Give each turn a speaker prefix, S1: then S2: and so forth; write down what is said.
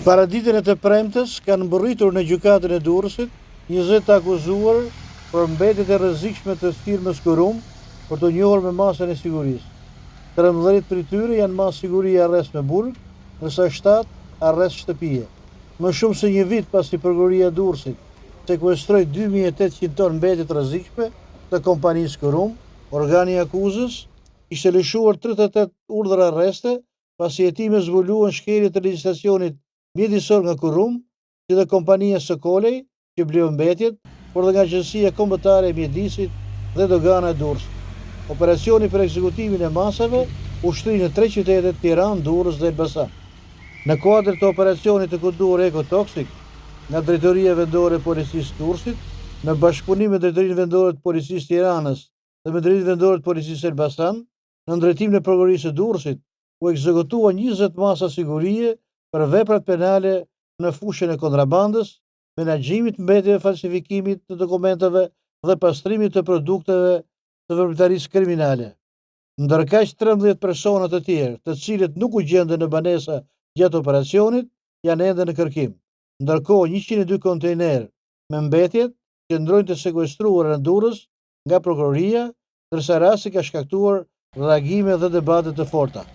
S1: Paraditen e të premtes kanë mbërritur në Gjykatën e Durrësit 20 të akuzuar për mbetjet e rrezikshme të firmës Kurum për t'u njohur me masën e sigurisë. 13 prej tyre janë masë sigurie arrest me burg, ndërsa 7 arrest shtëpie. Më shumë se një vit pasi Prokuroria e Durrësit sekuestroi 2800 ton mbetje të rrezikshme të kompanisë Kurum, organi i akuzës kishte lëshuar 38 urdhër arreste pasi hetimet zbuluan shkelje të legjislacionit mjedisor nga Kurum, si dhe kompania Sokolej, që bleu mbetjet, por dhe nga Agjencia Kombëtare e Mjedisit dhe Dogana e Durrësit. Operacioni për ekzekutimin e masave u shtri në tre qytete Tiranë, Durrës dhe Elbasan. Në kuadër të operacionit të koduar Eco Toxic, nga Drejtoria Vendore e Policisë së Durrësit, në bashkëpunim me Drejtorinë Vendore të Policisë Tiranës dhe me Drejtorinë Vendore të Policisë Elbasan, nën drejtimin e Prokurorisë së Durrësit, u ekzekutuan 20 masa sigurie për veprat penale në fushën e kontrabandës, menaxhimit të mbetjeve, falsifikimit të dokumenteve dhe pastrimit të produkteve të veprimtarisë kriminale. Ndërkaq 13 persona të tjerë, të cilët nuk u gjendën në banesa gjatë operacionit, janë ende në kërkim. Ndërkohë 102 kontejnerë me mbetjet qëndrojnë të sekuestruara në Durrës nga prokuroria, ndërsa rasti ka shkaktuar reagime dhe debate të forta.